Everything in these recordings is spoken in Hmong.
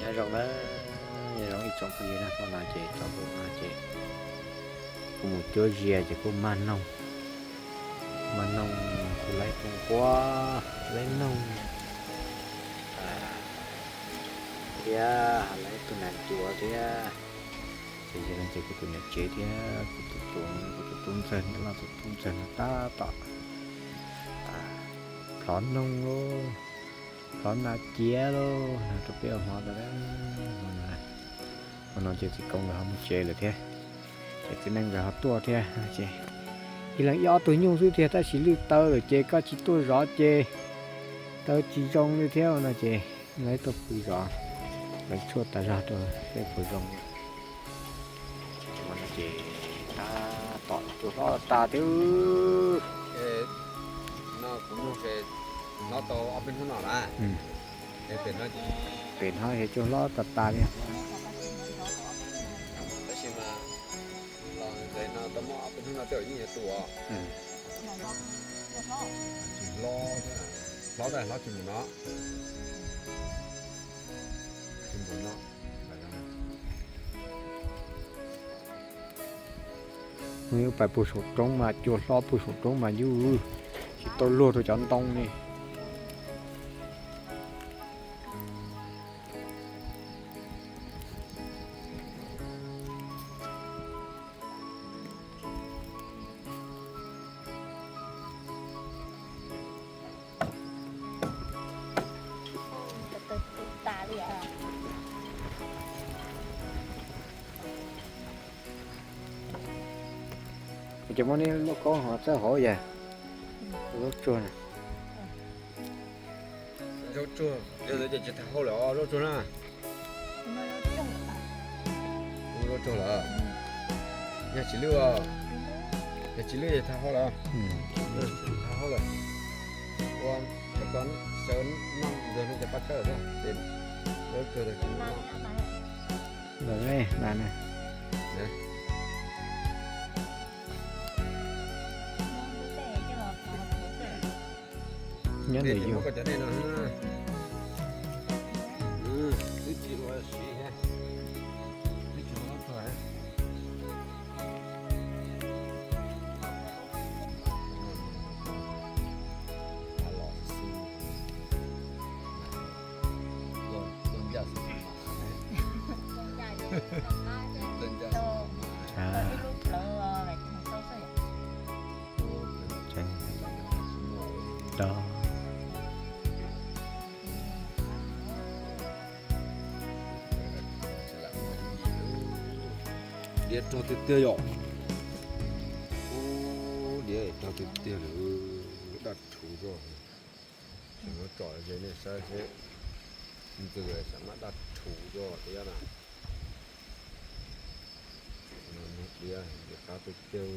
Nyob zoo na, nyob zoo ib tsoom phooj ywg na, hmo no ces tau kuv no ces kuv mus cuab zias ces kuj mag noog, mag noog kuv laib poom quab, laib noog thiab laib tus nas ncuav thiab. Ces yog no ces kuv tus niam tsev thiab kuv tus tub, kuv tus tub ntxawg, niam loj tus tub ntxawg no tab tom plhov noog lauj, plhov nas ciav lauj, nrog peb ua hmo ntawd. Hmo no ces txiv Koob nkawd ho mus tsev lawm thiab, ces txiv neej nkawd ho tuaj thiab. Ces ib leeg ib ob tug nyuj xwb thiab, tab sis lwj tawv lawm ces koj tsis tuaj zov ces tawv tsis zoo li thiab no ces lawv tuaj pw zov, lawv tshuaj tas zog rau seb puas zoo. Ces tab tom cua hlob tas thiab. No kuv nyuj ces hlob tau ob peb hnub no lawm. Pem no ces cua hlob tas tas li. Tab sis mas los ntawm no tau muaj ob peb hnub no tej zaum yeej yuav tu os. Tsis hlob, hlob tab hlob tsis mus no, tsis mus no. Nws pais puag saum roob mas cua hlob puag saum roob mas yus tsis tau luag rau cov ntoo li. Ces muab neb lub kaub ho txawb hauv yam, lub tsuag na. Zaub tsuag, yog ntawd ces tsis tau hau lawm os, zaub tsuag na. Zaub tsuag lawm. Yog tsis lwj os, yog tsis lwj ces tau hau lawm. Tau hau lawm. Ua, cov ko sawv noj ntawd no ces pab kawg thiab, ces zaub tsuag lawm. Lawm, na na. Nyob ntawm yus. Diav rog tiag tiag yom. Ub, diav rog tiag tiag lawm, daj rhuv zog. Tseem muab tsom ze nej saib seb ntws xam maj daj rhuv zog thiab na. Diav, diav qab tiag tiag.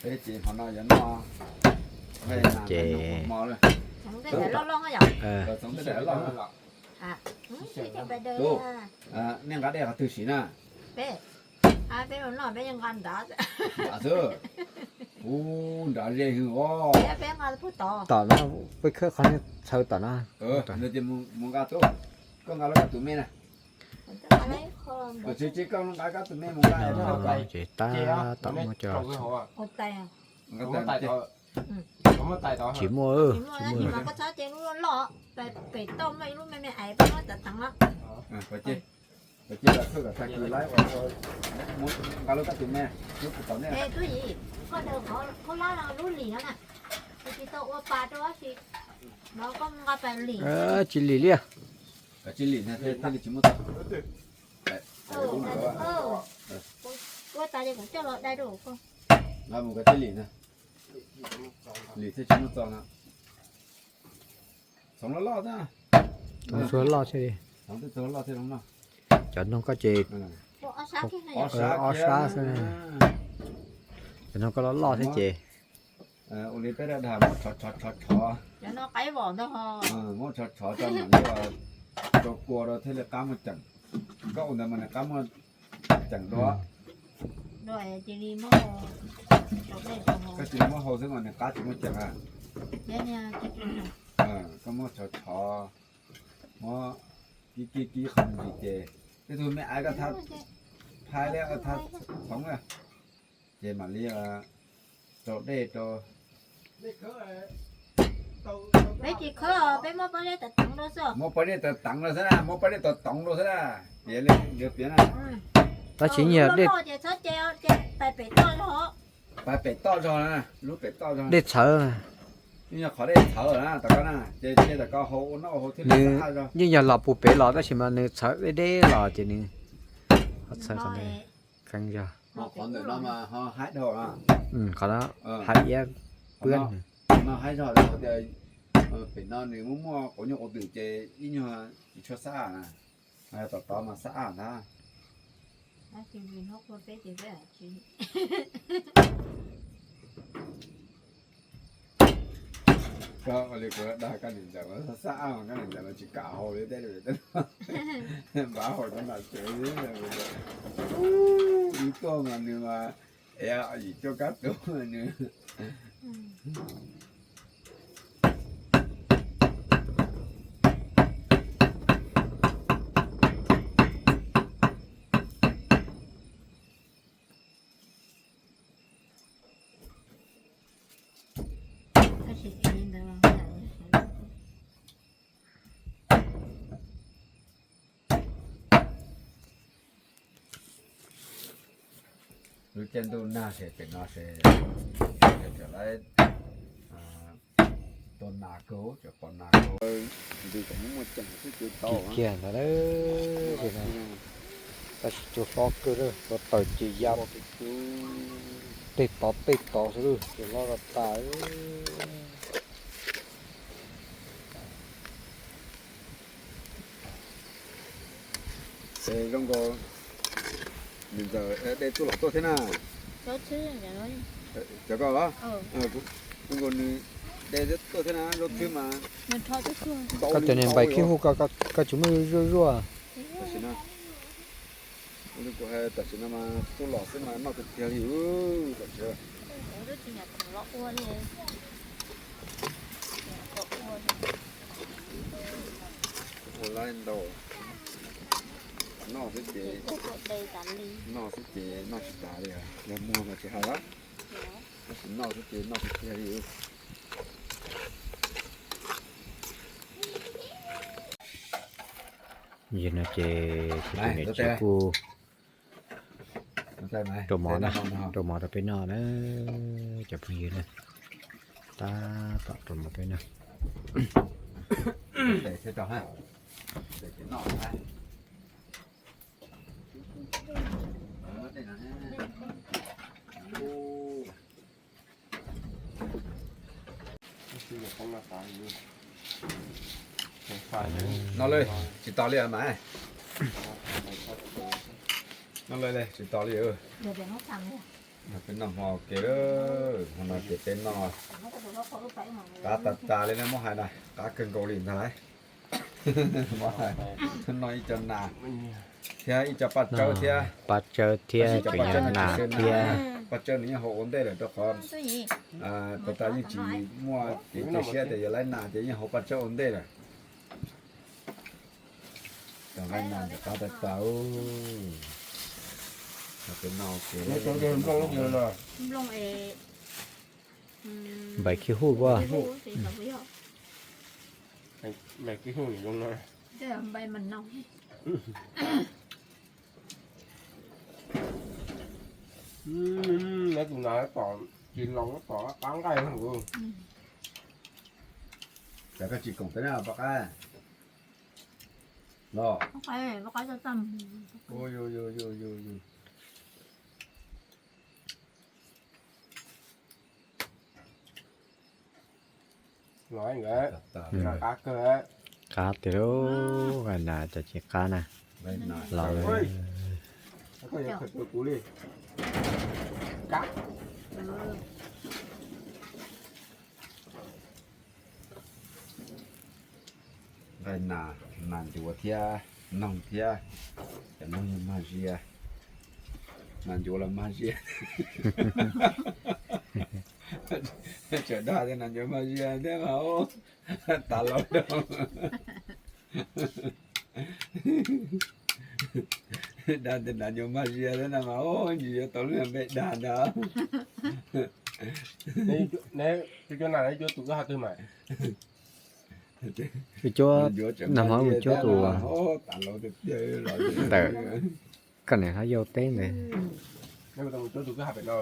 Peb ces qhov no yuav noj, ces nej nqa dej qhov twg siv na? Peb, peb nqa nrad xwb. Ub, nrad ze hwv os. Tom no peb khawb qhov niag txhawv tom no. Mus nqa tub, koj nqa lub koj tus me na. Ces koj nqa koj tus me mus nqa. Ces tab tom muaj cov tsis muaj, tsis muaj. Pem toj muaj ib lub me me aiv, peb muab tav teev los. Nqa lub koj tus me, lub tus tom nej. Koj daws qhov khaub hlab no lub lim no na, tsis tau ua pas rau si, no koj nqa pas lim. Tsis lim li. Tsis lim na thiaj li tsis muaj txog. Ua tas ces kuv coj los dai rau koj. Nqa mus koj tsis lim na. Lim thiaj tsis muaj txog na. Txhoov loj loj xwb. Txhoov tsuag loj thiaj li. Txhoov tsuag loj thiaj zoo noj. Cov noog koj ces ob sab xwb. Cov noog koj loj loj thiab ces. Ua li peb daj dag muab tshov tshov tshov tshov. Muab tshov tshov tso mam li rau kua rau thiaj li qab muaj ceem. Koj ua ntawd mas nws qab muaj ceem dua. Cia li muab rau dej rau hau. Koj cia li muab hau xwb mas nws qab tsis muaj ceem a. Koj muab tshov tshov, muab kib kib kib qhov ntsis ces tej tug me aiv koj thab phai li thab thoov ces mam li rau dej rau. Peb tsis khawb, peb muab pob zeb tawv teev rau xwb. Muab pob zeb tawv teev rau xwb na, muab pob zeb tawv teev rau xwb na. Piav li, piav na. Tab sis yog dej, pais pem toj zog na, lub pem toj zog, dej txhawv. Yeej yog qhov dej txhawv na, tom qab na, ces cia tom ko hau ua noj hau thiaj li xab ab zog. Yeej yog los puag pem los tab sis mas nws txhawv deb deb los ces nws ho txhawv qhov ntawd. Qhov ntawm no mas ho haib dhau na. Qhov no haib iab pwb. No haib zog rau qhov tias pem no nws muaj muaj quav nyuj quav twm ces ib nyuag tsis tshua xab ab na. Tom tod mas xab ab ntag. Koj ua li kuv dag koj niam ntxawm, xab ab mas koj niam ntxawm mas tsis kam hau li tej, npav hau rau nram tsev. Wb tuaj mas nws mas ev yim cuaj kab tuag nws. Lub caij ntuj nag ces pem no ces, ces txawm lawv tua nas kawg, tseem pom nas kawg. Ntws kom muaj muaj ceem xwb ces tau. Kiag ntawd, tab sis cua hlob kawg, tua taws ces ya tej tod tej tod xwb, cua hlob tas tas. Zoo nkaus niam ntxawm de txuj lom tuaj thiab na. Cov koj los? Zoo nkaus nws de tuaj thiab na, zaub txhwb mas. Koj cov niag npais khib huj koj tsis muaj zuaj zuaj. Tam sim no mas txuj lom xwb mas noj tiag tiag li tam sim. Ua laib ntau. Noj xwb ces, noj xwb ces noj tsis tas li, yog muag mas tsis hais os. Tab sis noj xwb ces noj tiag tiag li. Yog no ces tus niam tsev kuj rau mov na, rau mov rau peb noj na, cov phooj ywg na. Tab tom rau mov peb noj. Noj li, tsis tos li mas. Noj li, tsis tos li. Peb noj hmo ua ke, hmo no ces peb noj qab tas tas li na, muab hais na, qab kawg nkaus li ntag lauj. Noj ib co nas thiab ib co paj tsawb thiab, paj tsawb thiab tus yog nas thiab. Paj tsawb nws yeej haus ua ntej lawm rau qhov tas tas yeej tsis muaj kev cia siab tias yuav laib nas ces yeej haus paj tsawb ua ntej lawm. Cov laib nas ntawm qab tas tas. Npais khib huj puas? Tus nas pom tsis los pom qab nqaij. Cas koj tsis koom peb na poj qaib los? Qab tiag lauj, nas cas tsis qab na. Los. Nqaij nas, nas ncuav thiab noog thiab, cov noog mag zia. Nas ncuav los mag zia. Tseem dag tias nas ncuav mag zia thiab mas, tas laus rau. Dag tias nas ncuav mag zia thiab no mas, ntsis yuav tau lub npe dag ntag. Neb cuab cuab nas, neb cuab tus kwj ha twg mas? Cuab, nag hmo kuv cuab tus ntawm koj niam hlob yau teb ntawd. Neb puas tau mus cuab tus kwj ha pem no?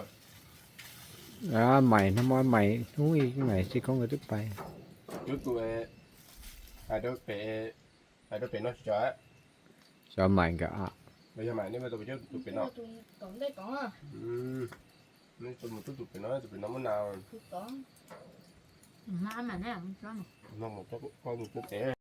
Maim, nag hmo maim hnub ib maim tsis koob nkawd twb pais. Cuab tus, hais rau pem, hais rau pem no tsis tso. Xyov maim nkawd. Yog maim neb puas tau mus cuab tus pem no? Neb tau mus cuab tus pem no, tus pem no muab nas. Mus cuab pem.